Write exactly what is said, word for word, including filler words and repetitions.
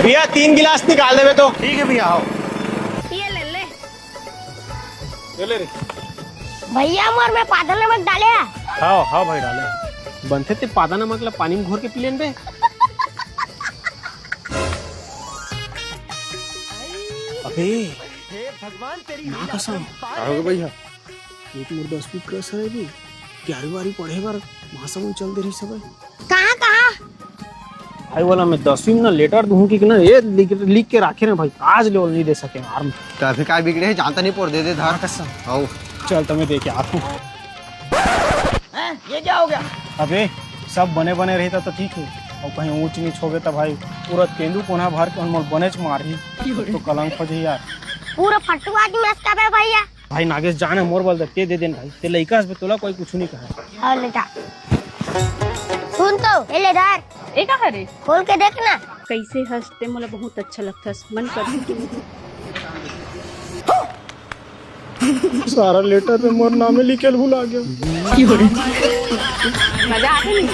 भैया, तीन गिलास निकाल देबे तो। ठीक है भैया, आओ। ये ले ले। ये ले रे। भैया, मोर में पादा नमक डाले हे। हाँ, हाँ भाई, डाले। बनथे ते पादा नमक ला पानी में घोर के पी लेन बे। अबे, हे भगवान, तेरी माँ कसम। का होगे भैया? एक मोर दसवीं crush हे बे, ग्यारहवीं बारहवीं पढ़े बर महासमुंद चल दे रहिस हे बे। कहाँ, कहाँ? भाई वाला, मैं दसवीं में ना letter दूहूँ कि ना, ये लिख, लिख के राखे ना भाई, आज ले नहीं दे सके यार। तो अभी काय बिगड़े हे, जानता नहीं पोर, दे दे धार। कसम। आओ। चल, तो मैं दे के आत हूँ। हैं? ये क्या हो गया? अबे, सब बने बने रहिता तो ठीक हे, अउ कहीं ऊंच नीच होगे तो भाई पूरा तेंदू कोना भर के मोला बनेच मारही, तो कलंक हो जाही यार। पूरा फट्टू आदमी अस का बे भैया। भाई नागेश, जान हे मोर बल दे, ते दे देन भाई, ते लइका हस बे, तोला कोई कुछु नहीं कहे। हाँ, ले जा। सुन तो, ए ले धर। ए का हरे? खोल के देख ना। कैसे हंसते, मोला बहुत अच्छा लगता है, मन कर। सारा letter में मोर नामे लिखे ल भुला गया। मजा आते नहीं।